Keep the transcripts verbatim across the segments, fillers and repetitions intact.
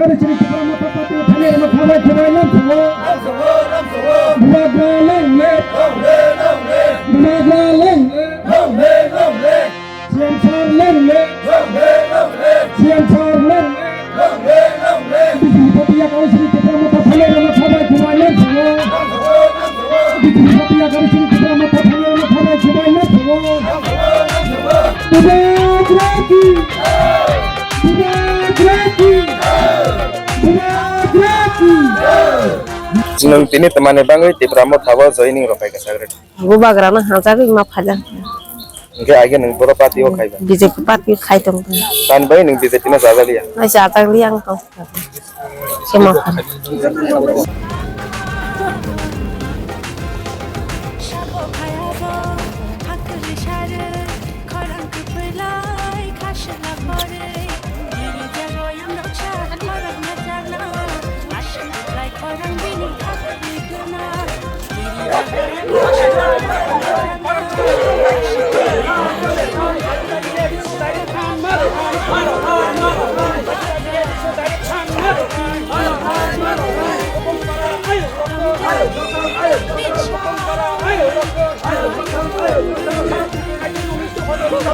Chini Tipra Motha Party thani rwma khabai khabai lamsao. Bubagra long live. Bubagra long live. C M sir long live. C M sir long live. Bisi bisi pati ya kau chini Tipra Motha thani rwma khabai khabai lamsao. Bisi bisi pati ya kau chini Tipra Motha thani rwma khabai khabai lamsao. Bubagra ki. Bubagra ki. Nwng tini twmani bagwi Tipra Motha o joining rwphai kha sagri? Bubagra no hamjagwi ma phaijak. Hwnkhe age nwng boro party o khaiba? B J P party khai tong. Tani bai nwng B J P no chajak liya? Nai chajak liya ang tong. Sima khan.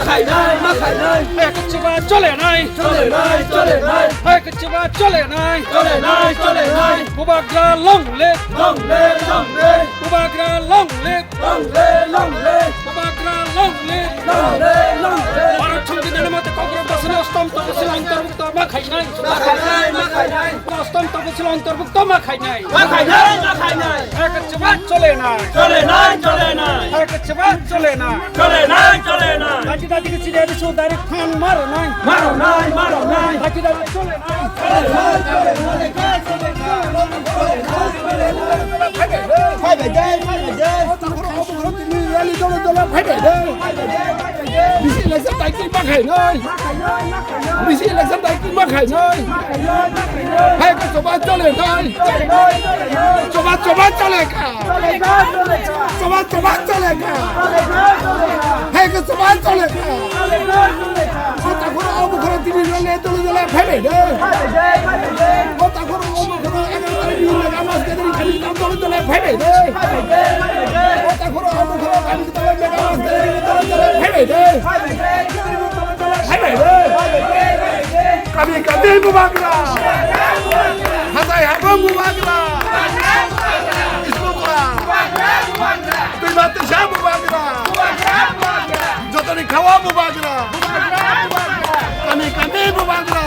Khainai, ma khainai. Hai kachima chole nai. Chole nai, chole nai. Hai kachima chole nai. Chole nai, chole nai. Bubagra long live. Long live, long live. Bubagra long live. Long live, long live. Bubagra long live. Long live, long live. Bharat Songbidanni mote Kokborok basini ostom toposil ontorbhukto ma khainai. Ma khainai, ma khainai. Ostom toposil ontorbhukto ma khainai. Ma khainai, ma khainai. Hai kachima chole nai. Chole nai, chole nai. Hai kachima chole nai. Chole nai, chole nai. Dachi dachi ke chide de so direct phan maro nai. Maro nai, maro nai. Dachi dachi chole nai. Phai bai de, phai bai de. Rally dole dole phai bai de. Bisi election dai ki ma khainai. Bisi election dai ki ma khainai. Hai ka choba chole nai. Choba choba chole ka. Choba choba chole ka. Hai ka choba chole ka. O takhoro o bukhoro tini rally dole dole phai bai de. O takhoro o bukhoro egaroh tarikh ni mega mass gathering khainai tam dole dole phai bai de. O takhoro o bukhoro kami dole mega mass gathering dole dole phai bai de. Hai bai de. Kami kami Bubagra. Hatai habang Bubagra. Ismukla. Tuima tisa Bubagra. Jotoni khawa Bubagra. Kami kami Bubagra.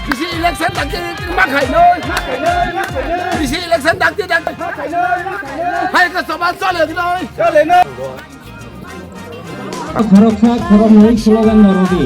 Bisi election dakti ma khainai. Bisi election dakti dakti. Hai ka choba chole nai. Khoroksa khoroknwi slogan no rwdi.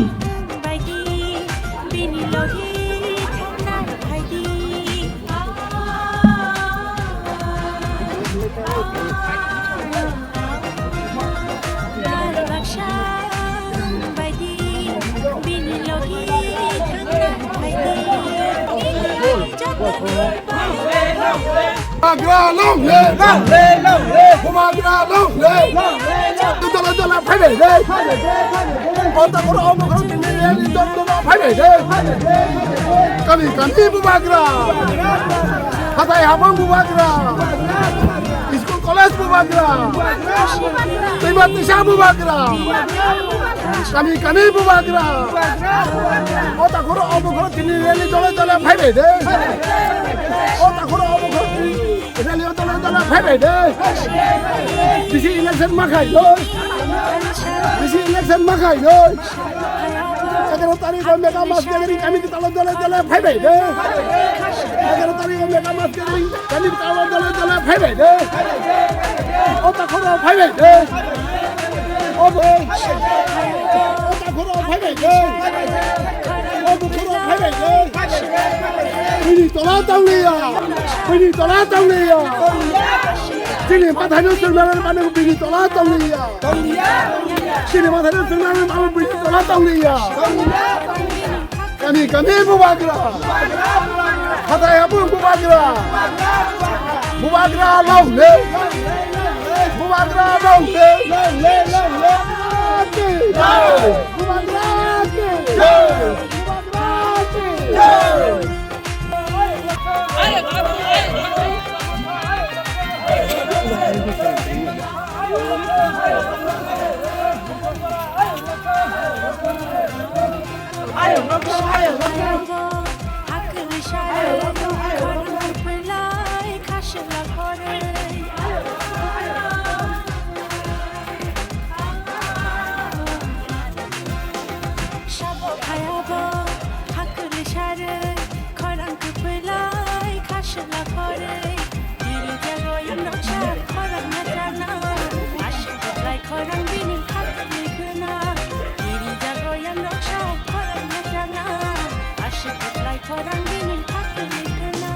Bubagra long live! Long live, long live! Bubagra long live! Long live, long live! Dole dole phai bai de! O takhoro o bukhoro tini rally dole dole phai bai de! Kami kami Bubagra! Hatai habang Bubagra! School college Bubagra! Tuima tisa Bubagra! Kami kami Bubagra! O takhoro o bukhoro tini rally dole dole phai bai de! O takhoro o bukhoro tini rally dole dole phai bai de! Bisi election ma khainai! Bisi election ma khainai! Egaroh tarikh o mega mass gathering kami kitalo dole dole phai bai de! Egaroh tarikh o mega mass gathering kami kitalo dole dole phai bai de! O takhoro phai bai de! O bo-, o takhoro phai bai de! O bukhoro phai bai de! Bini tola tong liya! Bini tola tong liya! Chini mathai no swngnani mano bini tola tong liya! Chini mathai no swngnani mano bini tola tong liya! Kami kami Bubagra! Hatai habang Bubagra! Bubagra long live! Bubagra long live! Bubagra ki! Bubagra ki! Bubagra ki! Sabo khayabo hakli sare khorang kwpwilai khasla khore. Kiri jago yang noksa khorang na jana. Ashik lai khorang bini hakli guna. Kiri jago yang noksa khorang na jana. Ashik lai khorang bini hakli guna.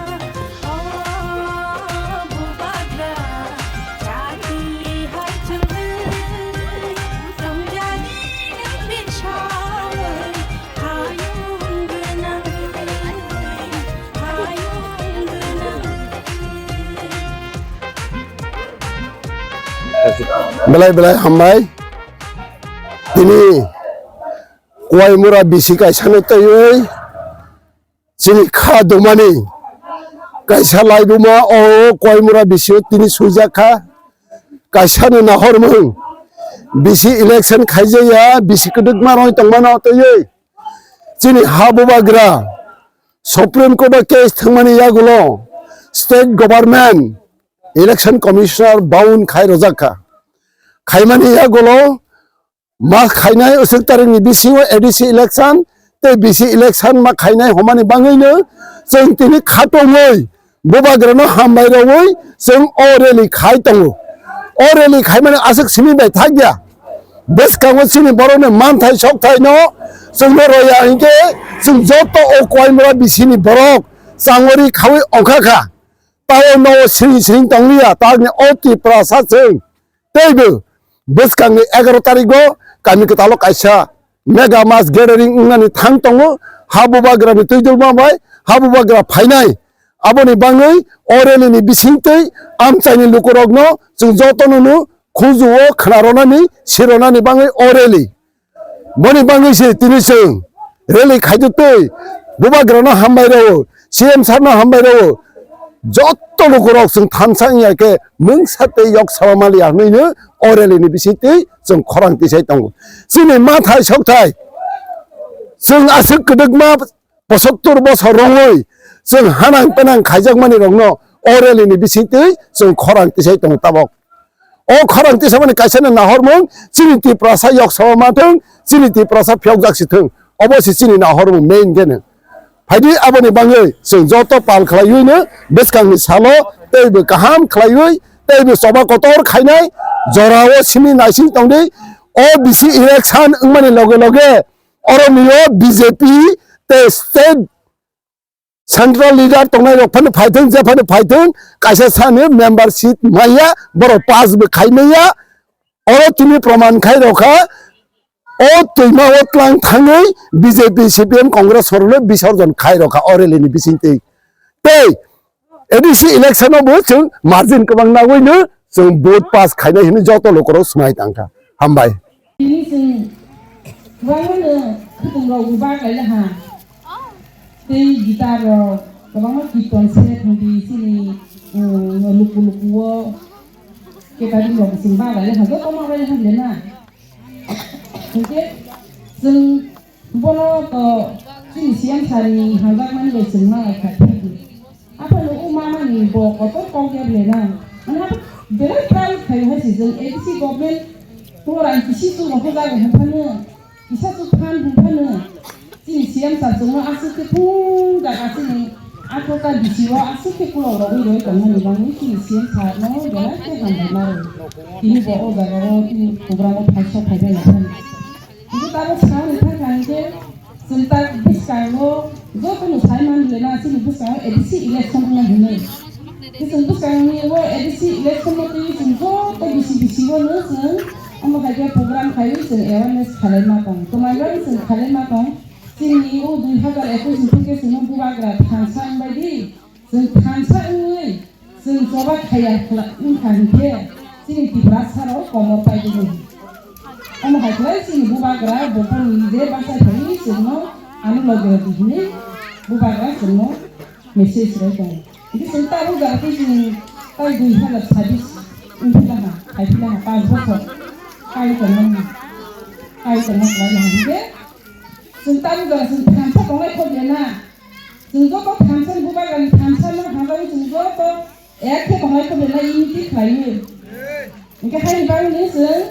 Belai belai hambai. Tini Kuaimura bisi kaisano twiwi chini kha dumani kaisa laibuma o Koimura bisio tini swijak kha. Kaisano nahormung bisi election khaijaya, bisi kwdwkma roi tongmano twiwi chini ha bubagra Supreme Court o case thwngmani yagulo state government election commissioner bound khai rwjak kha. Khaimani yagulo ma khainai usuk tarikni bisingo A D C election tei bisi election ma khainai homani bangwino chwng tini khatongwi bubagrano hambai rogwi chwng o rally khai tongo. O rally khaimani aswk simi bai thakya. Bwskango chini borokni manthai sokthaino chwngno roya hinkhe chwng joto o Koimura bisini borok changori khawi ongkha kha. Tao no siring siring tongliya, tangni o Tiprasa chwng teibo bwskangni egaroh tarikgo kami kwtalo kaisa mega mass gathering wngnani thang tongo. Ha bubagrani twi dulma bai ha bubagra phainai, aboni bangwi o rally ni bisingtwi amchaini lukurokno chwng jotono no khuju-o khna ronani, si ronani bangwi o rally. Boni bangwi se tini chwng rally khaitwi twi bubagrano hambai rwo, C M sir no hambai rwo, jotto lukurok chwng thansa wngya khe mungsa tei yok sama maliya hwnwi no o rally ni bisingtwi chwng khorang tisai tongo. Chini mathai sokthai chwng aswk kwdwkma posoktur bosor rongwi chwng hanang penang khaijakmani rokno o rally ni bisingtwi chwng khorang tisai tongo tabok. O khorang tisamani kaisano nahormung chini Tiprasa yok sama mathwng, chini Tiprasa phiyokjak si thwng, obo se chini nahormung main khe no. Phaidi aboni bangwi chwng joto pal khlaiwi no bwskangni salo teibo kaham khlaiwi teibo choba kotor khainai jorao simi naising tongdi. O bisi election wngmani loge loge oro nio B J P tei state central leader tongnai rok phano phaithwng, je phano phaithwng, kaisa sani membership maya, borok pass bo khai maya, oro tini proman khai rokha, o twima o tlang thangwi B J P, C P M, Congress sorokno bisorjon khai rokha o rally ni bisingtwi. Tei A D C election o bo chwng margin kwbang nagwi no chwng vote pass khainai hinwi joto lukurok swmai tangkha. Hambai. Tini chwng kwbangmano khwtwng rok bo bak lai ha. Tei guitar rok kwbangma kirtan se thangdi chini, um, luku luku o catering rok chwng bak lai ha, joto ma bai ha le na. Hinkhe chwng bono to chini C M sir ni hamjakmani bai chwng ma lai kha thik. Aphano o mama ni bo kotor kok ya ble na. Ana belai proud khai hai si jeng A D C government ko rang kisi tu rokho jaga hemphano. Kisa tu phan hemphano. Chini C M sir chwngno aswk khe phung jaga chini athota bisi o aswk khe kulok rogwi roi tongmani bangwi chini C M sir no belai khe hambai maro. Tini bo o jaga o tini program o phai sok phai bai ya phano. Hingke tabok sa wngkha kha hingke chwng ta bwskango jotono sai man le na chini bwskango A D C election wngna hinwi. Chwng bwskango A D C election no twi chwng joto bisi bisi o no chwng omo hai khe program khaiwi chwng awareness khalai ma tong. Twmai bai chwng khalai ma tong. Chini o dui hazar ekush ni theke chwngno bubagra thansa wngbai di. Chwng thansa wngwi chwng choba khaya khla-, wngkha hinkhe chini Tiprasa rok komor paidini. Omo hai khlai chini bubagra buphang ni je bachai thangwi chwngno ano loge rwdi hinwi bubagra chwngno message rwui tongo. Hinkhe chwng tabuk jagati chini tai dui hazar chhabbish Wngphi laha, khai phi laha, panch bochor. Kai tongmani, kai tongma kwlai laha hwnkhe, chwng tabuk jora chwng thansa tonglai kho de na. Chwng joto thansa ni bubagrani thansa no hambai chwng joto ek khe tonglai kho de na, unity khlaiwi. Hwnkhe haini bagwi chwng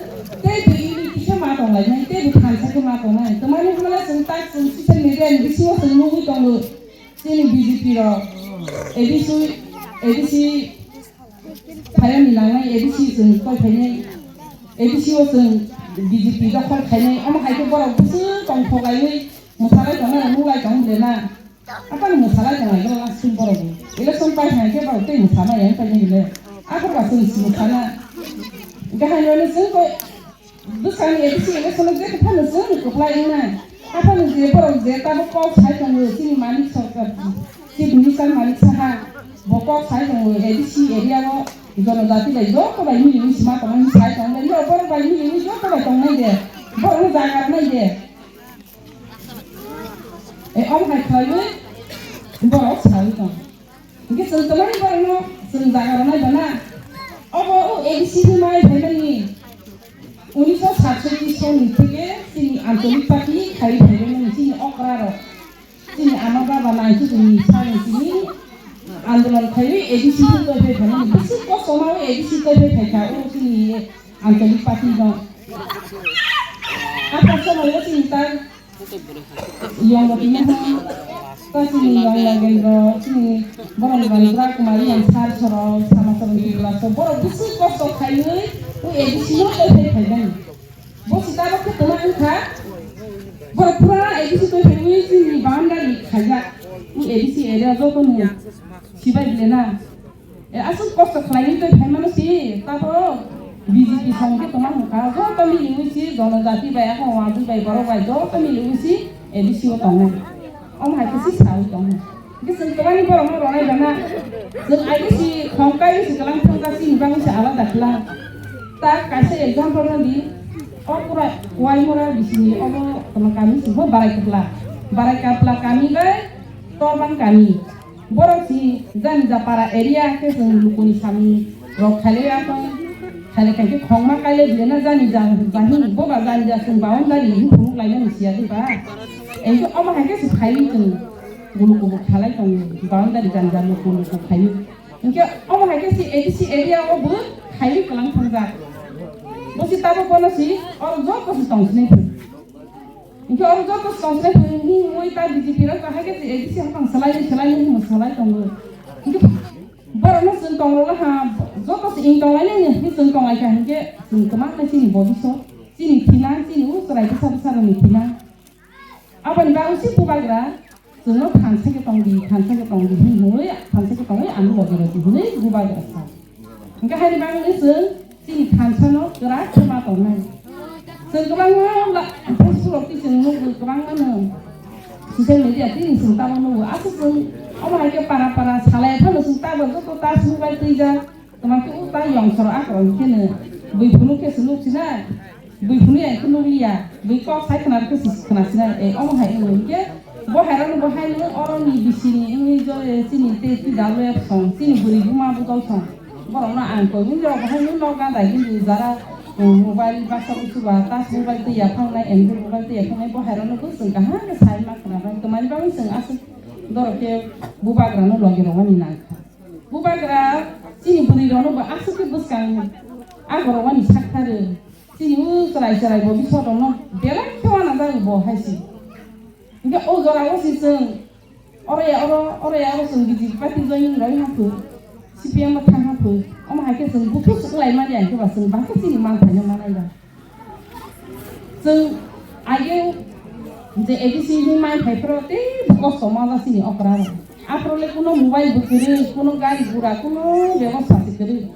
tei bo unity khe ma tonglainai, tei bo thansa khe ma tongnai. Twmani hwnba chwng tak chwng social media ni bisingo chwng nugwi tongo. Chini B J P rok, A D C, A D C, Phaiani nangnai A D C chwng koi phainai, A D C o chwng B J P dokhol khainai, omo hai khe borok bwswk tongthok laiwi mwsalai tongnai rok nulai tong de na. Aphano mwsalai tonglai borok last time borok bo. Election pai hai khe borok tei mwsama yang painai bile. Aphano ba chwng si mwsana. Hwnkhe hai no chwng koi Bwskangni A D C election o jekhe phano chwng kwplai wngnai. Aphano je borok je tabuk kok sai tongo, chini Manik Sarkar, Chief Minister Manik Saha, bo kok sai tongo, A D C area o jonojati bai joto bai mili wngwi sima tongo, wngwi sai tongo, yo borok bai mili wngwi joto bai tongnai de, borokno jaga rwnai de. E, omo hai khlaiwi borok saui tong. Hwnkhe chwng kwbangma borokno chwng jaga rwnai bana. Obo o A D C ni mai phaimani unisho satsotti soni theke chini ancholik party khaiwi phaimani chini okra rok. Chini ama baba nangkhe chini sani chini andolon khaiwi A D C ni twi phai phaimani. Bisi kosto ma o A D C twi phai phaikha o chini ancholik party no. Aphar somoio chini ta Yong Rotinaha, ta chini Yong Nagendra, chini borok ni Bra Kumari yang sar soro, sama soro ni class o, borok bisi kosto khaiwi, o A D C no tei phai phai bani. Bo si tabok khe tongma wngkha, borok pura A D C tei phaiwi chini boundary khaijak, o A D C area joto ni sibai bile na. E, aswk kosto khlaiwi tei phaimano si, tato B J P song khe tongma hwnkha, joto miliwi si, jonojati bai, akhong wngwi bai, borok bai, joto miliwi si, A D C o tongnai. Omo hai khe si saui tongo. Hwnkhe chwng kwbangni borokno rwnai rwna. Chwng I D C khong kai si kwlang thangkha, chini bagwi se alada kwlang. Ta kaisa example no di, o pura Waimura bisingni obo tongma kami si bo Barai Kapla. Barai Kapla kami bai Torbang kami. Borok si jani ja para area khe chwng lukuni sami rok khailai ya kho. Khailai khai khe khongma kailai bile na jani ja jani boba jani ja chwng boundary hin phunuk lai mani siya de ba. Engkhe omo hai khe se khailai chwng gulu kubuk khalai tongo boundary jani ja luku luku khailai. Engkhe omo hai khe se A D C area o bo khailai kwlang thangjak. Bo si tabuk bono si oro joto se tong sinai phuru. Hingke oro joto songkrai tongwi ta B J P rok kahai khe A D C haphang salai salai hinwi salai tongo. Hingke borokno chwng tongrok ha joto se wng tonglainai hinwi chwng tonglaikha hingke chwng kwmang khe chini bobiswt, chini thinang, chini o chwrai bwsa bwsa rokni thinang. Aboni bagwi se bubagra chwngno thansa khe tongdi, thansa khe tongdi hinwi, thansa khe tongwi ang logi rwdi hinwi bubagra sa. Hingke haini bagwi chwng chini thansa no kwrak khe ma tongnai. Chwng kwbangma la-, Facebook rok twi chwng nukgo, kwbangma no social media twi chwng tamo nukgo. Aswk chwng omo hai khe para para salai phano chwng tabok joto ta sung bai twijak. Kwma khe o ta yong soro akorok hingke no bui phunuk khe se nuk sinai. Bui phunuk ya khe nuk liya. Bui kok sai khna khe se khna sinai. E omo hai wngwi hingke bo hai rok no bo hai no oro ni bisi ni wngwi jo chini tei twi dal song chini bwrwi buma bo dol song. Borokno ang koi wngwi rok bahai no nok gana hinwi jara, um, mobile baksa usuba touch mobile twi yaphangnai, Android mobile twi yaphangnai, bo hai rokno bo chwng kaham khe sai ma khna bai. Twmani bagwi chwng aswk dorok khe bubagra no logi rwmani nang kha. Bubagra chini bwrwi rokno bo aswk khe bwskang ago rwmani sak tharo. Chini o chwrai chwrai bo bisok rokno belai khe uanajak bo hai se. Hingke o jora o si chwng oro ya oro, oro ya oro chwng B J P party joining rwui haphu, C P M o thang haphu, omo hai khe chwng buphuru swk lai manya hingke ba chwng bahai khe chini manthai no manai ba. Chwng age je A D C ni manthai phuru tei kosto ma ba chini okra rok. Aphuru le kuno mobile bo kwrwi, kuno gari gura, kuno bebosta se kwrwi.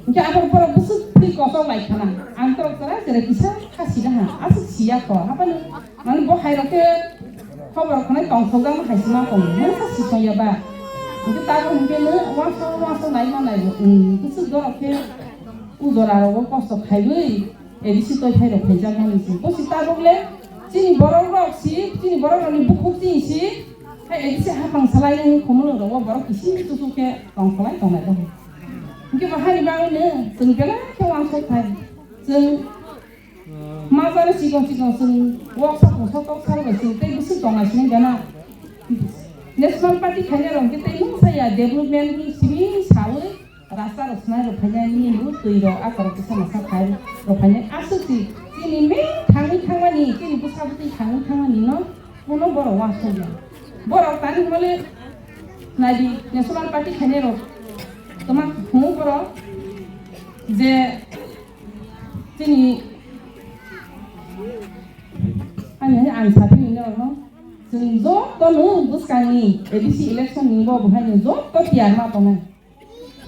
Hingke aphuru borok bwswk twi kosok lai khana. Ang torok chwrai chwrai kisa kha sida ha. Aswk siya kho. Haphano mani bo hai rok khe khobor khwnai tongthokjakma hai se ma tongo. Mungsa si song ya ba. Hingke tabok hingke no uansuk uansuk nai ma nai bo. Hmm, bwswk borok khe o jora rogo kosto khaiwi A D C toi phai rok phaijak mani se. Bo si tabok le chini borok rok si, chini borok rok ni bukhuk chini si. Hai A D C haphang salai nai khumulwng rogo borok kisu kisu khe tongtholai tongnai bo. Hwnkhe bo haini bagwino chwng belai khe uansuk thai. Chwng ma jani chikon chikon chwng woksa tongsa toksa bai chwng tei bwswk tongnaisini gana. National Party khainai rok hwnkhe tei mungsa ya development ni simi sawi rasta rok swnai rok phainai nini bo twi rok akorok kisa masa khai rok phainai aswk si chini main thangwi thangmani chini bwsa bwtwi thangwi thangmani no. Bono borok uansukya. Borok tani hwnmale naidi National Party khainai rok twma hwnwi borok je chini ani hai ang saphini norokno chwng jotono bwskangni A D C election ni bo bwhaino joto tiyar ma tongnai.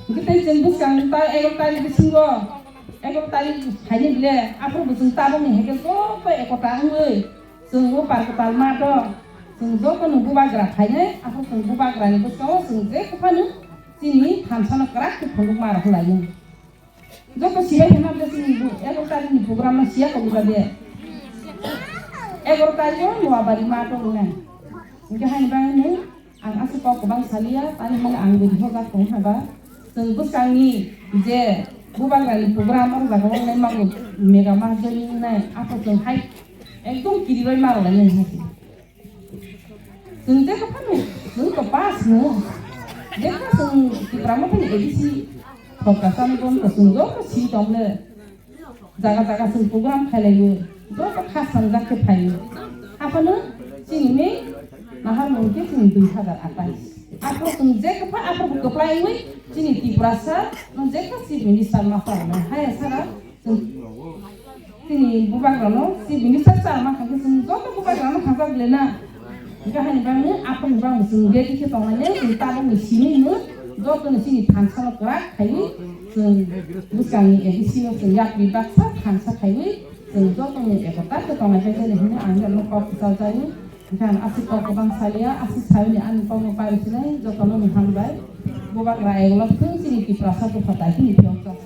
Hwnkhe tei chwng bwskang ta egaroh tarik bisingo, egaroh tarik haini bile, aphuru bo chwng tabukni hai khe joto ekota wngwi chwng o Parkwtal matho chwng jotono bubagra phainai, aphuru chwng bubagrani bwskango chwng je kwphano chini thansano kwrak khe phunukma rw lainai. Joto sibai hwnma bwswk ni bu-, egaroh tarikni program no siya kok wngkha de. Egaroh tarikh o Noabari matho wngnai. Hwnkhe haini bagwi nwng ang aswk kok kwbang saliya, tani hwnmale ang bwrwi hojak tong haba. Chwng bwskangni je bubagrani program o jaga o wngnai mago mega mahjani wngnai, aphuru chwng hai ekdom kiribai ma rw lainai hai se. Chwng jekha phano, chwng to pass no. Jekha chwng Tipra Mothani A D C thok kasani bon to chwng joto si tong le. Jaga jaga chwng program khailaiyo. Joto kha sangjak khe phaiyo. Aphano chini main nahar mung khe chwng dui hazar atais. Aphano chwng jekha pha aphano kwplai wi chini Tiprasa no jekha Chief Minister ma sa rwnai. Haya sara chwng Chini bubagrano, Chief Minister sir ma kha khe chwng joto bubagrano hamjak le na. Hwnkhe haini bagwi aphuru ni bagwi chwng ready khe tongnai le, chwng tabukni simi no joto ni chini thansano kwrak khaiwi chwng bwskangni A D C no chwng yapri baksa thansa khaiwi chwng joto ni ekota khe tongnai bai khe hwnwi ang no kok kwchajagwi. Hwnkhe ang aswk kok kwbang saliya, aswk sayoni ani kokno paisinai jotono ni hambai. Bubagra eglo thung chini Tiprasa dopha dai hwnwi phiyok jak.